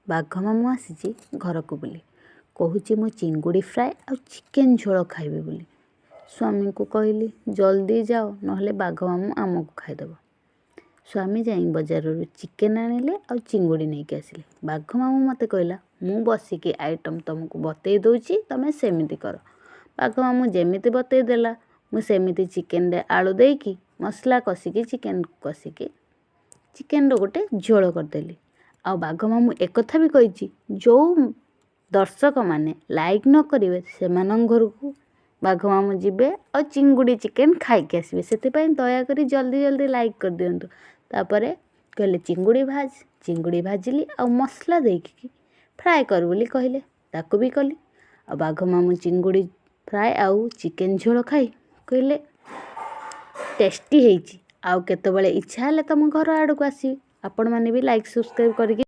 ବାଘ ମାମୁଁ ଆସିଛି ଘରକୁ ବୋଲି। କହୁଛି ମୁଁ ଚିଙ୍ଗୁଡ଼ି ଫ୍ରାଏ ଆଉ ଚିକେନ୍ ଝୋଳ ଖାଇବି ବୋଲି। ସ୍ୱାମୀଙ୍କୁ କହିଲି, ଜଲ୍ଦି ଯାଅ, ନହେଲେ ବାଘ ମାମୁଁ ଆମକୁ ଖାଇଦେବ। ସ୍ୱାମୀ ଯାଇ ବଜାରରୁ ଚିକେନ୍ ଆଣିଲେ ଆଉ ଚିଙ୍ଗୁଡ଼ି ନେଇକି ଆସିଲେ। ବାଘ ମାମୁଁ ମୋତେ କହିଲା, ମୁଁ ବସିକି ଆଇଟମ୍ ତୁମକୁ ବତେଇ ଦେଉଛି, ତୁମେ ସେମିତି କର। ବାଘ ମାମୁଁ ଯେମିତି ବତେଇ ଦେଲା, ମୁଁ ସେମିତି ଚିକେନ୍ରେ ଆଳୁ ଦେଇକି ମସଲା କଷିକି, ଚିକେନ୍ କଷିକି ଚିକେନ୍ର ଗୋଟେ ଝୋଳ କରିଦେଲି। ଆଉ ବାଘ ମାମୁଁ ଏକଥା ବି କହିଛି, ଯେଉଁ ଦର୍ଶକମାନେ ଲାଇକ୍ ନ କରିବେ, ସେମାନଙ୍କ ଘରକୁ ବାଘ ମାମୁଁ ଯିବେ ଆଉ ଚିଙ୍ଗୁଡ଼ି ଚିକେନ୍ ଖାଇକି ଆସିବେ। ସେଥିପାଇଁ ଦୟାକରି ଜଲ୍ଦି ଜଲ୍ଦି ଲାଇକ୍ କରିଦିଅନ୍ତୁ। ତାପରେ କହିଲେ ଚିଙ୍ଗୁଡ଼ି ଭାଜ। ଚିଙ୍ଗୁଡ଼ି ଭାଜିଲି ଆଉ ମସଲା ଦେଇକି ଫ୍ରାଏ କର ବୋଲି କହିଲେ, ତାକୁ ବି କଲି। ଆଉ ବାଘ ମାମୁଁ ଚିଙ୍ଗୁଡ଼ି ଫ୍ରାଏ ଆଉ ଚିକେନ୍ ଝୋଳ ଖାଇ କହିଲେ ଟେଷ୍ଟି ହେଇଛି, ଆଉ କେତେବେଳେ ଇଚ୍ଛା ହେଲେ ତୁମ ଘର ଆଡ଼କୁ ଆସିବି। ଆପଣମାନେ ବି ଲାଇକ୍ ସବସ୍କ୍ରାଇବ୍ କରିକି